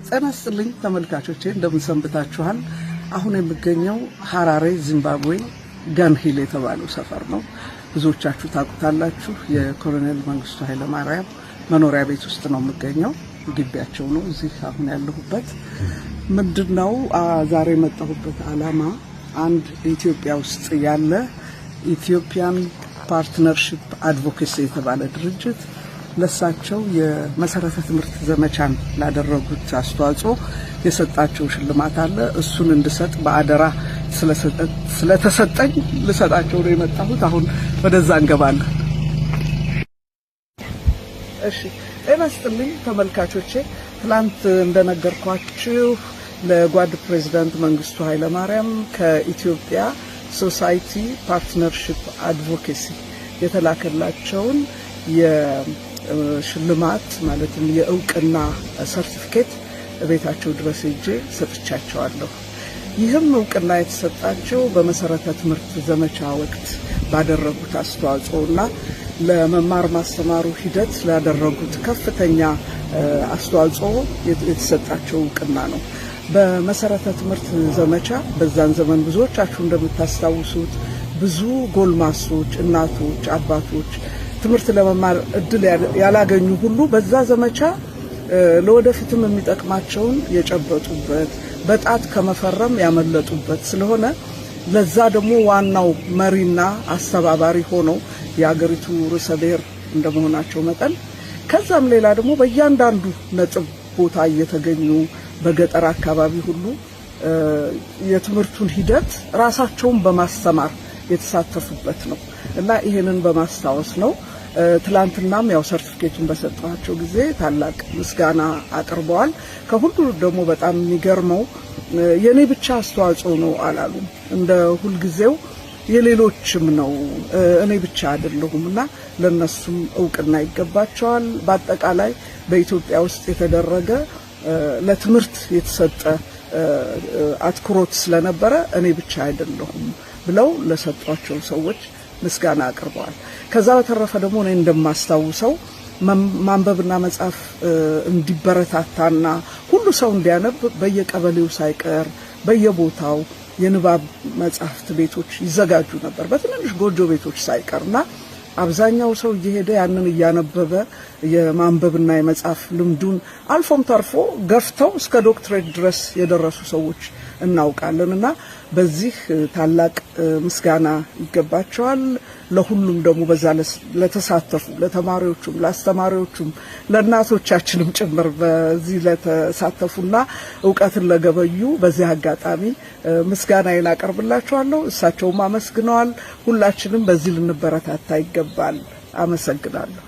ጤና ይስጥልኝ ተመልካቾቼ፣ እንደምን ሰንብታችኋል? አሁን የምገኘው ሀራሬ ዚምባብዌ ጋንሂል የተባለው ሰፈር ነው። ብዙዎቻችሁ ታውቁታላችሁ። የኮሎኔል መንግስቱ ኃይለማርያም መኖሪያ ቤት ውስጥ ነው የምገኘው። ግቢያቸው ነው እዚህ አሁን ያለሁበት። ምንድነው ዛሬ የመጣሁበት አላማ አንድ ኢትዮጵያ ውስጥ ያለ Ethiopian Partnership Advocacy የተባለ ድርጅት ለሳቸው የመሰረተ ትምህርት ዘመቻን ላደረጉት አስተዋጽኦ የሰጣቸው ሽልማት አለ። እሱን እንድሰጥ በአደራ ስለተሰጠኝ ልሰጣቸው ነው የመጣሁት። አሁን ወደዛ እንገባለን። እሺ፣ ጤና ይስጥልኝ ተመልካቾቼ። ትላንት እንደነገርኳችሁ ለጓድ ፕሬዚዳንት መንግስቱ ኃይለማርያም ከኢትዮጵያ Society Partnership Advocacy የተላከላቸውን የሽልማት ማለትም የእውቅና ሰርቲፊኬት ቤታቸው ድረስ ሄጄ ሰጥቻቸዋለሁ። ይህም እውቅና የተሰጣቸው በመሰረተ ትምህርት ዘመቻ ወቅት ባደረጉት አስተዋጽኦ እና ለመማር ማስተማሩ ሂደት ላደረጉት ከፍተኛ አስተዋጽኦ የተሰጣቸው እውቅና ነው። በመሰረተ ትምህርት ዘመቻ በዛን ዘመን ብዙዎቻችሁ እንደምታስታውሱት ብዙ ጎልማሶች፣ እናቶች፣ አባቶች ትምህርት ለመማር እድል ያላገኙ ሁሉ በዛ ዘመቻ ለወደፊትም የሚጠቅማቸውን የጨበጡበት፣ በጣት ከመፈረም ያመለጡበት ስለሆነ ለዛ ደግሞ ዋናው መሪና አስተባባሪ ሆነው የአገሪቱ ርዕሰ ብሔር እንደመሆናቸው መጠን፣ ከዛም ሌላ ደግሞ በእያንዳንዱ ነጥብ ቦታ እየተገኙ በገጠር አካባቢ ሁሉ የትምህርቱን ሂደት ራሳቸውን በማስተማር የተሳተፉበት ነው እና ይህንን በማስታወስ ነው። ትላንትናም ያው ሰርቲፊኬቱን በሰጠኋቸው ጊዜ ታላቅ ምስጋና አቅርበዋል። ከሁሉ ደግሞ በጣም የሚገርመው የኔ ብቻ አስተዋጽኦ ነው አላሉም። እንደ ሁልጊዜው የሌሎችም ነው፣ እኔ ብቻ አይደለሁም እና ለነሱም እውቅና ይገባቸዋል። በአጠቃላይ በኢትዮጵያ ውስጥ የተደረገ ለትምህርት የተሰጠ አትኩሮት ስለነበረ እኔ ብቻ አይደለሁም ብለው ለሰጧቸው ሰዎች ምስጋና አቅርበዋል። ከዛ በተረፈ ደግሞ እኔ እንደማስታውሰው ማንበብና መጻፍ እንዲበረታታና ሁሉ ሰው እንዲያነብ በየቀበሌው ሳይቀር በየቦታው የንባብ መጽሐፍት ቤቶች ይዘጋጁ ነበር፣ በትንንሽ ጎጆ ቤቶች ሳይቀርና አብዛኛው ሰው እየሄደ ያንን እያነበበ የማንበብና የመጻፍ ልምዱን አልፎም ተርፎ ገፍተው እስከ ዶክትሬት ድረስ የደረሱ ሰዎች እናውቃለን። እና በዚህ ታላቅ ምስጋና ይገባቸዋል። ለሁሉም ደግሞ በዛ ለተሳተፉ ለተማሪዎቹም፣ ለአስተማሪዎቹም፣ ለእናቶቻችንም ጭምር በዚህ ለተሳተፉና እውቀትን ለገበዩ በዚህ አጋጣሚ ምስጋናዬን አቀርብላቸዋለሁ። እሳቸውም አመስግነዋል። ሁላችንም በዚህ ልንበረታታ ይገባል። አመሰግናለሁ።